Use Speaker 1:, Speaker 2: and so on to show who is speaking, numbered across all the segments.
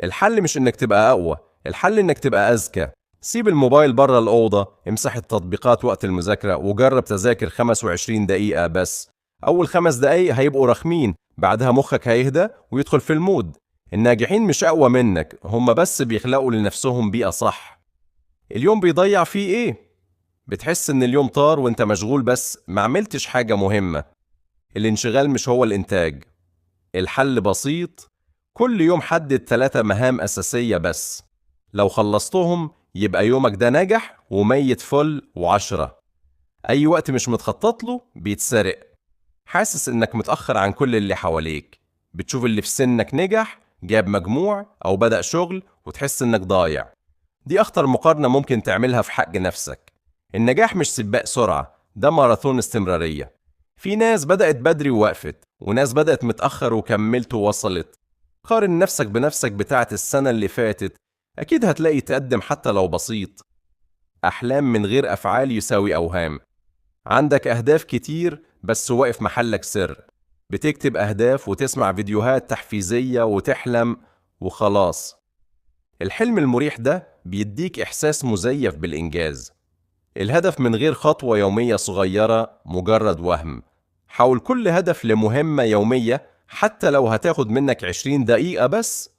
Speaker 1: الحل مش إنك تبقى أقوى، الحل إنك تبقى أذكى. سيب الموبايل بره الأوضة، امسح التطبيقات وقت المذاكرة، وجرب تذاكر 25 دقيقة بس. أول 5 دقايق هيبقوا رخمين، بعدها مخك هيهدى ويدخل في ال mood. الناجحين مش أقوى منك، هم بس بيخلقوا لنفسهم بيئة صح. اليوم بيضيع فيه إيه؟ بتحس إن اليوم طار وإنت مشغول بس ما عملتش حاجة مهمة. الانشغال مش هو الإنتاج. الحل بسيط، كل يوم حدد 3 مهام أساسية بس، لو خلصتهم يبقى يومك ده نجح ومية فل وعشرة. أي وقت مش متخطط له بيتسرق. حاسس إنك متأخر عن كل اللي حواليك، بتشوف اللي في سنك نجح، جاب مجموع أو بدأ شغل، وتحس إنك ضايع. دي أخطر مقارنة ممكن تعملها في حق نفسك. النجاح مش سباق سرعة، ده ماراثون استمرارية. في ناس بدأت بدري ووقفت، وناس بدأت متأخر وكملت ووصلت. قارن نفسك بنفسك بتاعت السنة اللي فاتت، أكيد هتلاقي تقدم حتى لو بسيط. أحلام من غير أفعال يساوي أوهام. عندك أهداف كتير بس واقف محلك سر. بتكتب أهداف وتسمع فيديوهات تحفيزية وتحلم وخلاص. الحلم المريح ده بيديك إحساس مزيف بالإنجاز. الهدف من غير خطوة يومية صغيرة مجرد وهم. حول كل هدف لمهمة يومية، حتى لو هتاخد منك 20 دقيقة بس.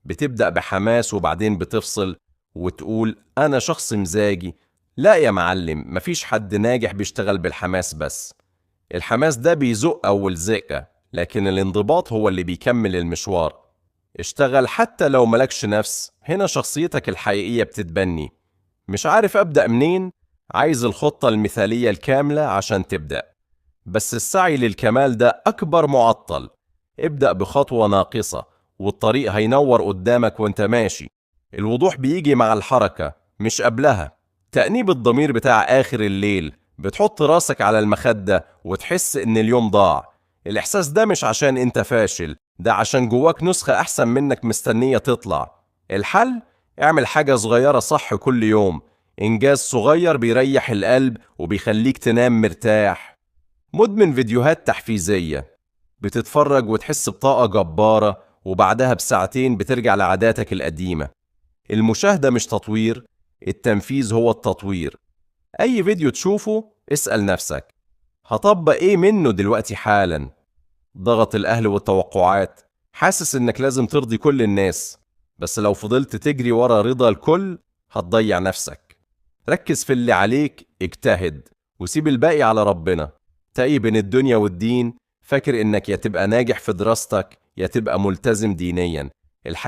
Speaker 1: بتبدأ بحماس وبعدين بتفصل وتقول أنا شخص مزاجي. لا يا معلم، مفيش حد ناجح بيشتغل بالحماس بس. الحماس ده بيزق أول زقة، لكن الانضباط هو اللي بيكمل المشوار. اشتغل حتى لو ملكش نفس، هنا شخصيتك الحقيقية بتتبني. مش عارف أبدأ منين؟ عايز الخطة المثالية الكاملة عشان تبدأ، بس السعي للكمال ده أكبر معطل. ابدأ بخطوة ناقصة والطريق هينور قدامك وانت ماشي. الوضوح بيجي مع الحركة مش قبلها. تأنيب الضمير بتاع آخر الليل، بتحط راسك على المخدة وتحس إن اليوم ضاع. الإحساس ده مش عشان أنت فاشل، ده عشان جواك نسخة أحسن منك مستنية تطلع. الحل؟ اعمل حاجة صغيرة صح كل يوم. إنجاز صغير بيريح القلب وبيخليك تنام مرتاح. مدمن فيديوهات تحفيزية، بتتفرج وتحس بطاقة جبارة، وبعدها بساعتين بترجع لعاداتك القديمة. المشاهدة مش تطوير، التنفيذ هو التطوير. أي فيديو تشوفه اسأل نفسك: هطبق إيه منه دلوقتي حالا؟ ضغط الأهل والتوقعات، حاسس إنك لازم ترضي كل الناس، بس لو فضلت تجري ورا رضا الكل هتضيع نفسك. ركز في اللي عليك، اجتهد وسيب الباقي على ربنا. تايه بين الدنيا والدين، فاكر إنك يا تبقى ناجح في دراستك يا تبقى ملتزم دينيا. الحقيقة